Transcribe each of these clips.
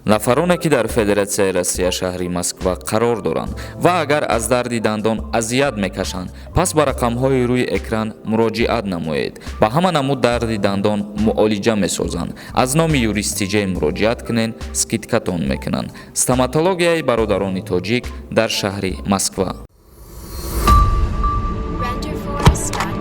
Нафароне, ки дар Федератсияи Россия, шаҳри Москва қарор доранд ва агар аз дарди дандон азият мекашанд, пас ба рақамҳои рӯи экран муроҷиат намоед. Ба ҳама намуд дарди дандон муолиҷа месозанд. Аз номи Юристиҷей муроҷиат кунед, скидкатон мекунанд. Стоматологияи бародарони тоҷик дар шаҳри Москва. Renderforest.com.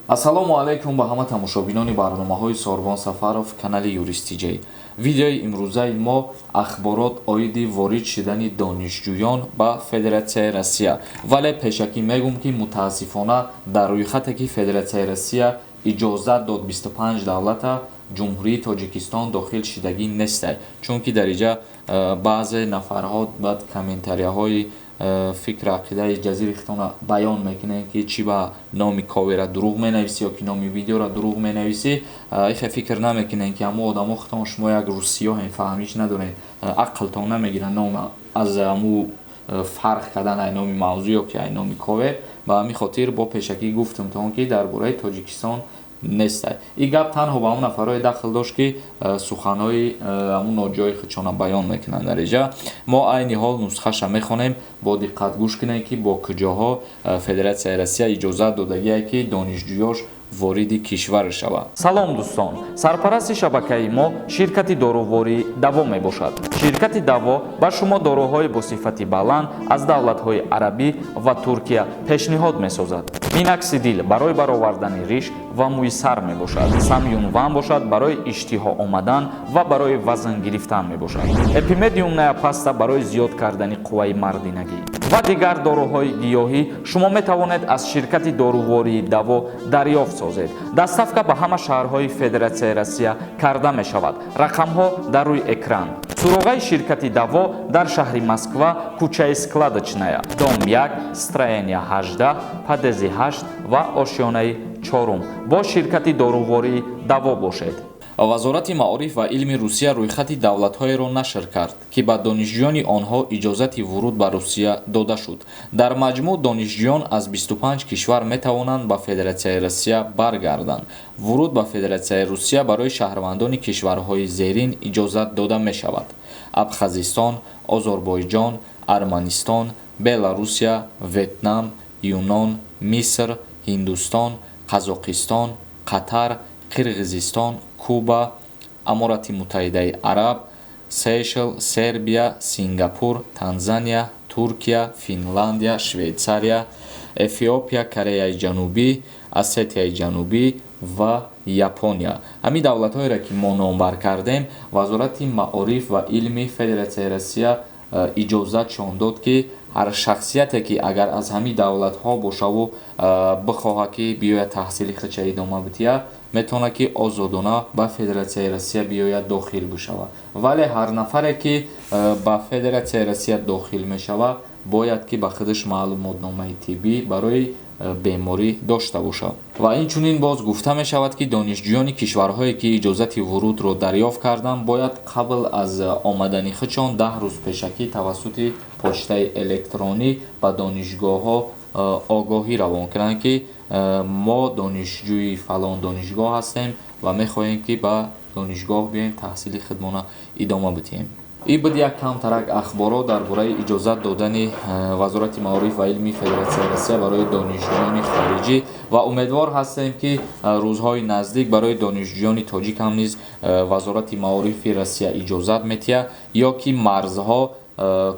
Ассалому алайкум ба ҳама тамошобинони барномаҳои Сорбон Сафаров, канали Юристиҷей. Видеои имрӯзаи мо ахборот оиди ворид шудани донишҷӯён ба Федератсияи Россия. Вале пешакӣ мегӯм, ки мутаассифона дар рӯйхате, ки Федератсияи Россия иҷозат дод 25 давлата, Ҷумҳурии Тоҷикистон дохил шидагӣ нестай, чунки дар иҷа баъзе нафарҳо баъд комментарияҳои фикр ақидаи ҷазири хитона баён мекунем, ки чӣ ба номи ковера дурӯғ менависӣ ё ки номи видеора дурӯғ менависӣ. Ихе фикр намекунем, ки ҳамо одамо хитон шумо як русиёҳем, фаҳмиш надорем, ақлтон намегиранд ном аз ҳаму фарқ кардан ай номи мавзӯъ ё ки ай номи ковер. Ба ҳамин хотир бо пешакӣ гуфтам то он ки дар бораи Тоҷикистон нестай. Ин гап танҳо ба он нафарое дахл дошт, ки суханҳои ҳамун ноҷои худшона баён мекунанд. Дар иҷа мо айни ҳол нусхаша мехонем, бо диққат гӯш кунем, ки бо куҷоҳо Федератсияи Россия иҷозат додагие, ки донишҷӯёш вориди кишвар шавад. Салом, дӯстон! Сарпарасти шабакаи мо ширкати дорувории Даво мебошад. Ширкати Даво ба шумо доруҳои бо сифати баланд аз давлатҳои арабӣ ва Туркия пешниҳод месозад. Миноксидил барои баровардани риш ва мӯи сар мебошад, Самюнван бошад, барои иштиҳо омадан ва барои вазн гирифтан мебошад, Эпимедиумная паста барои зиёд кардани қувваи мардинагӣ ва дигар доруҳои гиёҳӣ шумо метавонед аз ширкати дорувории Даво дарёфт созед. Доставка ба ҳама шаҳрҳои Федератсияи Россия карда мешавад. Рақамҳо дар рӯи экран. Суроғаи ширкати Даво дар шаҳри Москва, кӯчаи Складочная, дом 1, строение 18, подъезди 8 ва ошёнаи чорум. Бо ширкати дорувории Даво бошед. Вазорати маориф ва илми Русия рӯйхати давлатҳоеро нашр кард, ки ба донишҷӯёни онҳо иҷозати вуруд ба Русия дода шуд. Дар маҷмӯъ донишҷӯён аз 25 кишвар метавонанд ба Федератсияи Россия баргарданд. Вуруд ба Федератсияи Русия барои шаҳрвандони кишварҳои зерин иҷозат дода мешавад: Абхазистон, Озарбойҷон, Арманистон, Беларусия, Ветнам, Юнон, Миср, Ҳиндустон, Қазоқистон, Қатар, Қирғизистон, Куба, Аморати Муттаҳидаи Араб, Сейшел, Сербия, Сингапур, Танзания, Туркия, Финландия, Швейтсария, Эфиопия, Кореяи Ҷанубӣ, Осетияи Ҷанубӣ ва Япония. Ҳамин давлатҳоеро, ки мо номбар кардем, Вазорати маориф ва илми Федератсияи Россия иҷозатшон дод, ки ҳар шахсияте, ки агар аз ҳамин давлатҳо бошаву бихоҳад, ки биёяд, таҳсили худша идома бидиҳад, метавонад, ки озодона ба Федератсияи Россия биёяд, дохил бишавад. Вале ҳар нафаре, ки ба Федератсияи Россия дохил мешавад, бояд ки ба худаш маълумотномаи тиббӣ барои беморӣ дошта бошад. Ва инчунин боз гуфта мешавад, ки донишҷӯёни кишварҳое, ки иҷозати вурудро дарёфт карданд, бояд қабл аз омадани худшон 10 рӯз пешакӣ тавассути почтаи электронӣ ба донишгоҳҳо огоҳӣ равон кунанд, ки мо донишҷӯи фалон донишгоҳ ҳастем ва мехоҳем, ки ба донишгоҳ биёем, таҳсили худмона идома бидиҳем. Ин буд як камтарак ахборот дар бораи иҷозат додани Вазорати маориф ва илми Федератсияи Россия барои донишҷӯёни хориҷӣ. Ва умедвор ҳастем, ки рӯзҳои наздик барои донишҷӯёни тоҷик ҳам низ Вазорати маорифи Россия иҷозат метиҳад ё ки марзҳо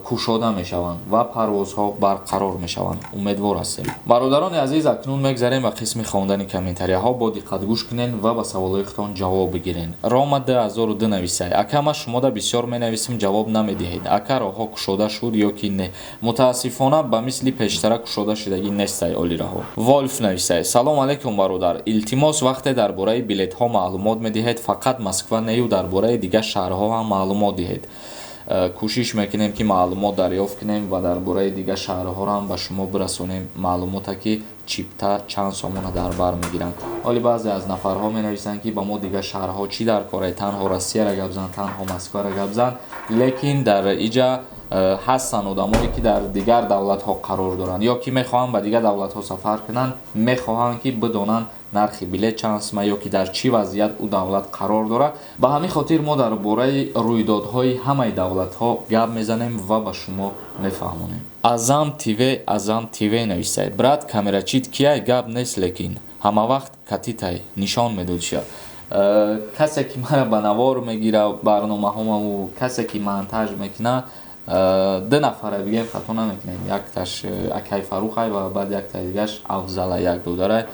кушода мешаванд ва парвозҳо барқарор мешаванд. Умедвор ҳастем. Бародарони азиз, акнун мегзарем ба қисми хондани комментарияҳо. Бо диққат гӯш кунед ва ба саволҳои худтон ҷавоб бигиред. Рома 2002 нависай: «Ака, ман шумода бисёр менависам, ҷавоб намедиҳед. Ака, роҳҳо кушода шуд ё ки не?» Мутаассифона, ба мисли пештара кушода шудагӣ нестай олираҳо. Волф нависай: «Салом алейкум, бародар. Илтимос, вақте дар бораи билетҳо маълумот медиҳед, фақат Москва нею, дар бораи дигар шаҳрҳо ҳам маълумот диҳед». Кӯшиш мекунем, ки маълумот дарёфт кунем ва дар бораи дигар шаҳрҳоро ҳам ба шумо бирасонем маълумота, ки Чипта чанд сомона дар бар мегиранд. Ҳоли баъзе аз нафарҳо менависанд, ки ба мо дигар шаҳрҳо чӣ дар корае, танҳо Россияра гап зан, танҳо Москвара гап зан. Лекин дар иҷа ҳастанд одамое, ки дар дигар давлатҳо қарор доранд ё ки мехоҳанд ба дигар давлатҳо сафар кунанд, мехоҳанд, ки бидонанд нархи билет чанд сума ё ки дар чӣ вазъият ӯ давлат қарор дорад. Ба ҳамин хотир мо дар бораи рӯйдодҳои ҳамаи давлатҳо гап мезанем ва ба шумо мефаҳмонем. Азам ТВ, Азам ТВ нависай: брат, камерачит кияй? Гап нест, лекин ҳамавақт катитай нишон медодиша. Касе ки мара ба навор мегира барномаҳомаву касе ки монтаж мекуна, ду нафара бигем, хато намекунем. Якташ акай Фаррухай ва баъд яктаи дигаш Афзала, як додарай,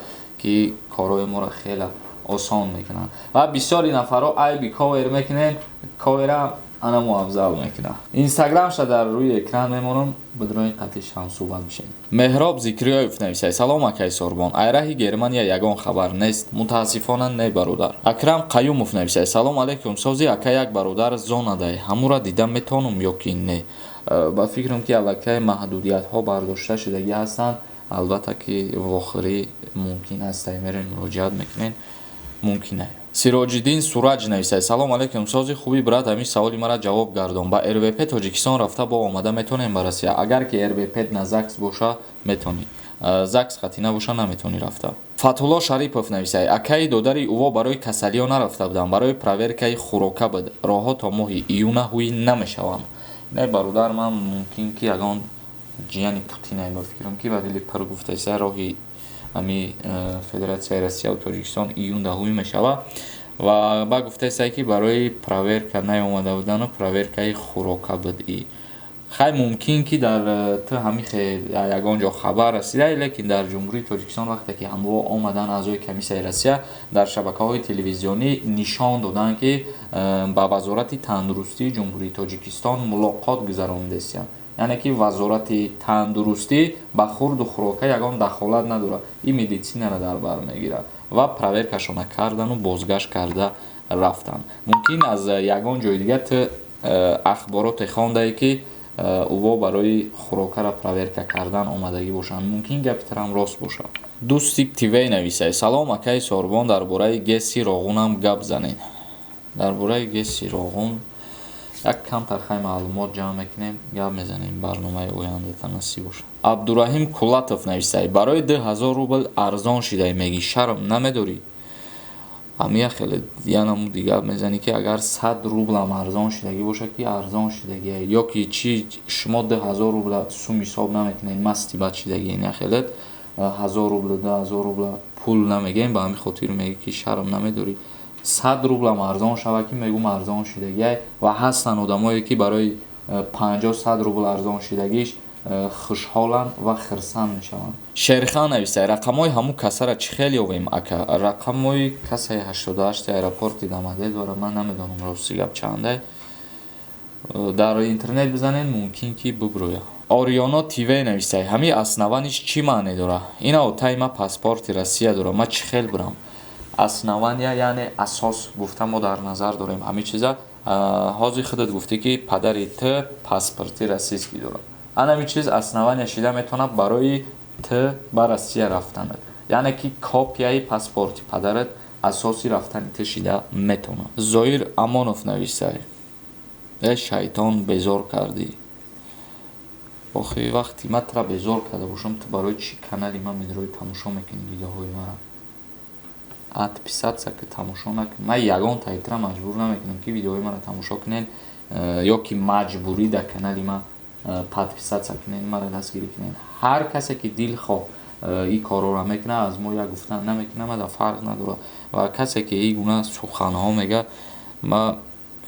ки корҳои моро хеле осон мекунанд. Ва бисёри нафарҳо айби ковер мекунен, ковера анамо Афзал мекунад. Инстаграмша дар рӯи экран мемонам, бидроин қатиш ҳамсӯҳбат бишем. Меҳроб Зикриёев нависай: салом, акай Сорбон, айраҳи Германия ягон хабар нест? Мутаассифона, не, бародар. Акрам Қаюмов нависай: салом алейкум, сози ака, як бародар зонадай, ҳамура дида метонум ё ки не? Ба фикрам, ки аллакай маҳдудиятҳо бардошта шудагӣ ҳастанд. Албатта, ки вохӯрӣ мумкин аст, мерен, муроҷиат мекунен, мумкин. Сироҷиддин Сураҷ нависад: салом алейкум, сози, хуби, брат, ҳамин саволи мара ҷавоб гардон: ба РВП Тоҷикистон рафта, бо омада метонем ба Россия? Агар ки РВП на ЗАГС боша, метонӣ. ЗАГС қатъӣ набоша, наметонӣ рафта. Фатҳулло Шарипов нависад: акаи додари ӯво барои касалиё нарафта будам, барои проверкаи хӯрока буд, роҳҳо то моҳи июна ҳуй намешаванд. Не, бародар, ман мумкин ки ягон ҷияни Путинай, ба фикрам, ки ба дили пур гуфтаиса. Роҳи ами Федератсияи Россияву Тоҷикистон июнда ҳуй мешавад ва ба гуфтаистай, ки барои проверка наомада будану проверкаи хӯрока буд. И хай, мумкин ки дар ту ҳамихе ягон ҷо хабар расида, лекин дар Ҷумҳурии Тоҷикистон вақте ки ҳамво омадан, аъзои комиссияи Россия дар шабакаҳои телевизионӣ нишон доданд, ки ба Вазорати тандурустии Ҷумҳурии Тоҷикистон мулоқот гузаронидастиянд. Яъне ки Вазорати тандурустӣ ба хурду хӯрока ягон дахолат надорад, ин медицинаро дар бар мегирад. Ва проверкашона кардану бозгашт карда рафтанд. Мумкин аз ягон ҷои дигар ту ахбороте хондае, ки ӯво барои хӯрокаро проверка кардан омадагӣ бошанд. Мумкин гапи тарам рост бошад. Дӯстик ТВ нависай: салом, акаи Сорбон, дар бораи ГЭСи Роғунам гап занед. Дар бораи ГЭСи Роғун як камтар хай маълумот ҷамъ мекунем, гап мезанем барномаи ояндата, насиб бошад. Абдураҳим Кулатов нависай: барои 2000 рубл арзон шидай мегӣ, шарм намедорӣ? Ҳамия хеле янамуди гап мезанӣ, ки агар 100 рублам арзон шидагӣ бошад, ки арзон шидагия ё ки чӣ? Шумо 2000 рубла сум ҳисоб намекунед, масти бад шидагӣ. Ина хеле 1000 рубла, 2000 рубла пул намегӯем. Ба ҳамин хотир мегӯ, ки шарм намедорӣ. 100 рублам арзон шавад, ки мегӯм арзон шидагиай. Ва ҳастанд одамое, ки барои 50, 100 рубл арзон шидагиш хушҳоланд ва хирсанд мешаванд. Шерхан нависай: рақамҳои ҳамун касара чӣ хел ёвем, ака? Рақамҳои касаи 88 аэропорти Домодедоро ман намедонам, рости гап, чандай. Дар интернет бизанед, мумкин ки бубурӯяд. Ориёно ТВ нависай: ҳамин основаниш чӣ маъне дорад? Ина отаи ма паспорти Россия дорад, ма чӣ хел бурам? Основания, яъне асос гуфта мо дар назар дорем ҳамин чиза. Ҳозир худат гуфтӣ, ки падари ту паспорти российский дорад. Ана ҳамин чиз основания шида метавонад барои ту ба Россия рафтанат, яъне ки копияи паспорти падарат асоси рафтани ту шида метавонад. Зоир Амонов нависай: э шайтон, безор кардӣ. Охи, вақти ман тура безор карда бошам, ту барои чӣ канали ман медрои, тамошо мекунӣ видеоҳои мара? Отписаться ки, тамошо накун. Ман ягон таитра маҷбур намекунам, ки видеоҳои маро тамошо кунед ё ки маҷбурӣ дар канали ман подписаться кунед, маро дастгирӣ кунед. Ҳар касе ки дилхоҳ ин корҳоро мекунад, аз мо як гуфтан намекунад, мада фарқ надорад. Ва касе ки ин гуна суханҳо мега, ма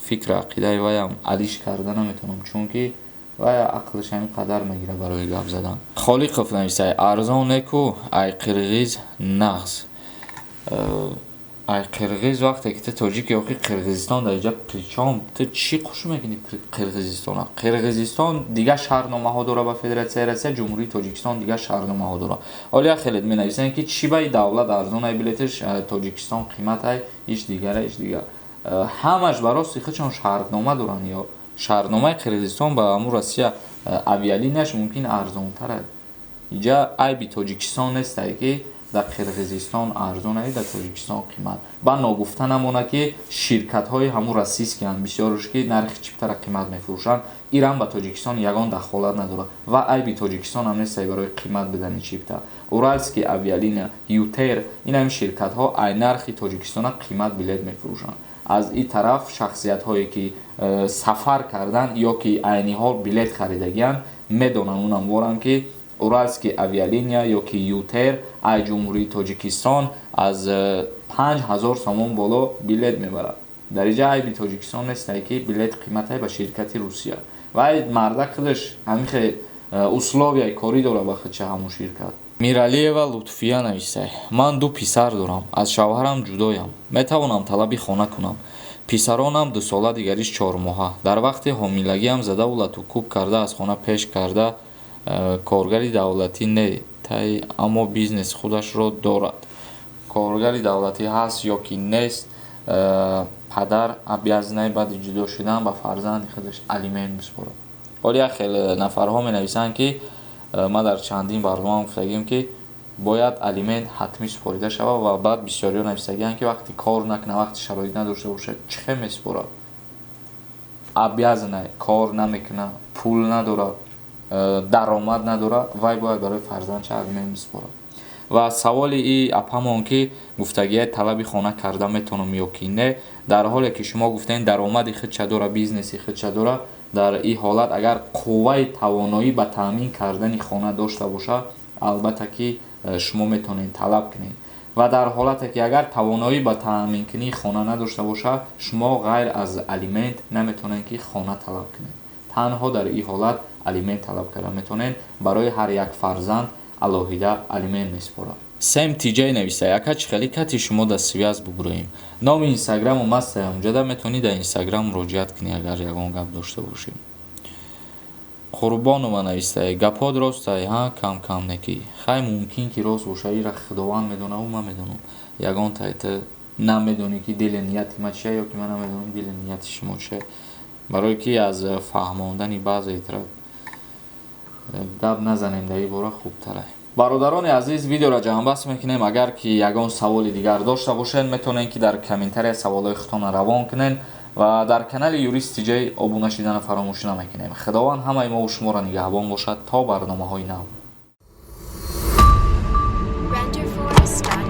фикру ақидаи ваям алиш карда наметавонам, чунки вай ақлаш ҳамин қадар мегирад барои гап задан. Холиқов нависай: арзон неку, ай қирғиз нағз. Ай қирғиз, вақте ки ту тоҷики, охи Қирғизистон дар инҷа причём? Ту чӣ қуш мекунӣ Қирғизистона? Қирғизистон дигар шаҳрномаҳо дорад ба Федератсияи Россия, Ҷумҳурии Тоҷикистон дигар шаҳрномаҳо дорад. Ҳоло як хелет менависанд, ки чӣ ба давлат арзон ай билеташ, Тоҷикистон қимат ай, иш дигара, иш дигар. Ҳамаш ба рости худшон шартнома доранд. Ё шартномаи Қирғизистон ба ҳамун Россия, авиалинияш мумкин арзонтар. Иҷа айби Тоҷикистон нестае, ки дар Қирғизистон арзонае, дар Тоҷикистон қимат. Ба ногуфта намонад, ки ширкатҳои ҳамун российскиянд бисёрш, ки нархи чиптара қимат мефурӯшанд. Ирам ба Тоҷикистон ягон дахолат надорад ва айби Тоҷикистон ҳам нестае барои қимат бидани чипта. Уральский авиалиния, ЮТэйр, ин ҳамин ширкатҳо ай нархи Тоҷикистона қимат билет мефурӯшанд. Аз ин тараф шахсиятҳое, ки сафар кардан ё ки айни ҳол билет харидагианд, медонанд, унам воранд, ки Уральский авиалиния ё ки ЮТэйр ай Ҷумҳурии Тоҷикистон аз 5000 сомон боло билет мебарад. Дар инҷа айби Тоҷикистон нестае, ки билет қиматае ба ширкати Русия. Вай мардак худаш ҳамин хел условияи корӣ дорад ба худша ҳамун ширкат. Миралиева Лутфия навистай: «Ман ду писар дорам, аз шавҳарам ҷудоям. Метавонам талаби хона кунам? Писаронам 2 сола, дигариш 4 моҳа. Дар вақти ҳомилагиам задаву латукӯб карда, аз хона пеш карда. Коргари давлатӣ не тай, аммо бизнеси худашро дорад». Коргари давлатӣ ҳаст ё ки нест, падар обязанный баъди ҷудо шудан ба фарзанди худаш алимент бисупорад. Ҳоло як хел нафарҳо менависанд, ки ман дар чандин барномаам гуфтагием, ки бояд алимент ҳатмӣ супорида шавад, ва баъд бисёриҳо нависагианд, ки вақте кор накунад, вақте шароит надошта бошад, чӣ хел месупорад? Обязанный, кор намекунад, пул надорад, даромад надорад, вай бояд барои фарзандша алимент бисупорад. Ва саволи и апамон, ки гуфтагия талаби хона карда метавонам ё ки не, дар ҳоле ки шумо гуфтем, даромади худша дора, бизнеси худша дора, дар ин ҳолат агар қувваи тавоноӣ ба таъмин кардани хона дошта бошад, албатта ки шумо метавонед талаб кунед. Ва дар ҳолате ки агар тавоноӣ ба таъминкунии хона надошта бошад, шумо ғайр аз алимент наметавонед, ки хона талаб кунед. Танҳо дар ин ҳолат алимент талаб карда метавонед. Барои ҳар як фарзанд алоҳида алимент месупорад. Сем Тиҷай нависта: «Ака, чӣ хеле кати шумо дар связь бубуроем?» Номи Инстаграму мастая, унҷода метавонӣ дар Инстаграм муроҷиат кунӣ, агар ягон гап дошта бошӣ. Қурбонова навистае: «Гапҳо ростай, ҳа, кам кам неки?» Хай, мумкин ки рост боша, ира Худованд медонаву ман медонам. Ягон тайта намедонӣ, ки дили нияти ма чия, ё ки ман намедонам дили нияти шумо чия, барое ки аз фаҳмондани баъзе тара гап назанем дар ин бора, хубтарай. Бародарони азиз, видеоро ҷамъбаст мекунем. Агар ки ягон саволи дигар дошта бошед, метавонед, ки дар комментария саволҳои худтонро равон кунед ва дар канали Юрист Тиҷай обуна шидана фаромӯш намекунем. Худованд ҳамаи мову шуморо нигаҳбон бошад то барномаҳои нав. Renderforest.com.